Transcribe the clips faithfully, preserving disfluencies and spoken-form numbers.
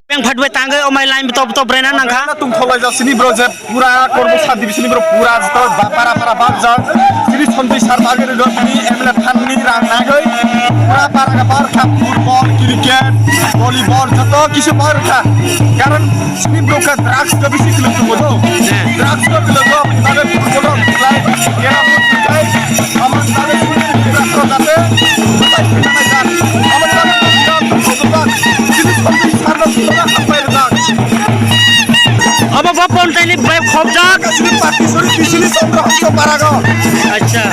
Beng phat bai tangwi omai line top top rena nangkha. Tungthok laijak sini bro je pura Kormo sub division ni bro pura joto ba-, para para bapjak. Sini Sanjay sir bagwi rwgo sini M L A thanni rang nagwi. Pura para ka bar kha football, cricket, volleyball joto kisu bar kha. Karon sini bro kha drugs ka bisi khuluk tongo to. Drugs ka khuluk tongo, bagwi football rok khlai, kera khlai. Abo bo pontaini bai khobjak. Acha.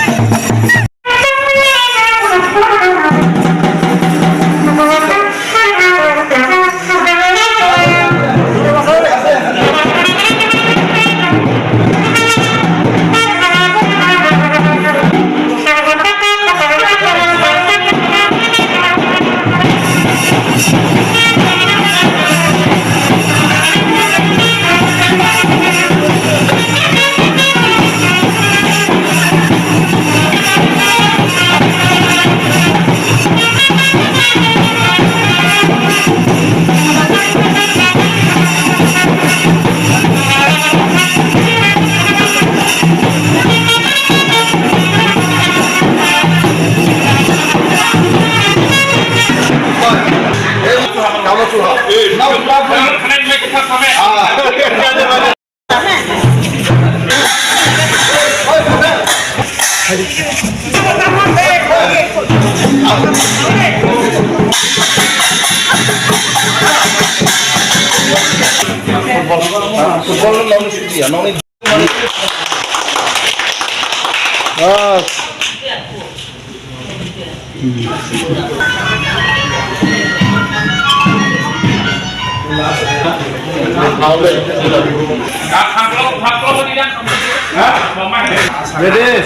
Ready?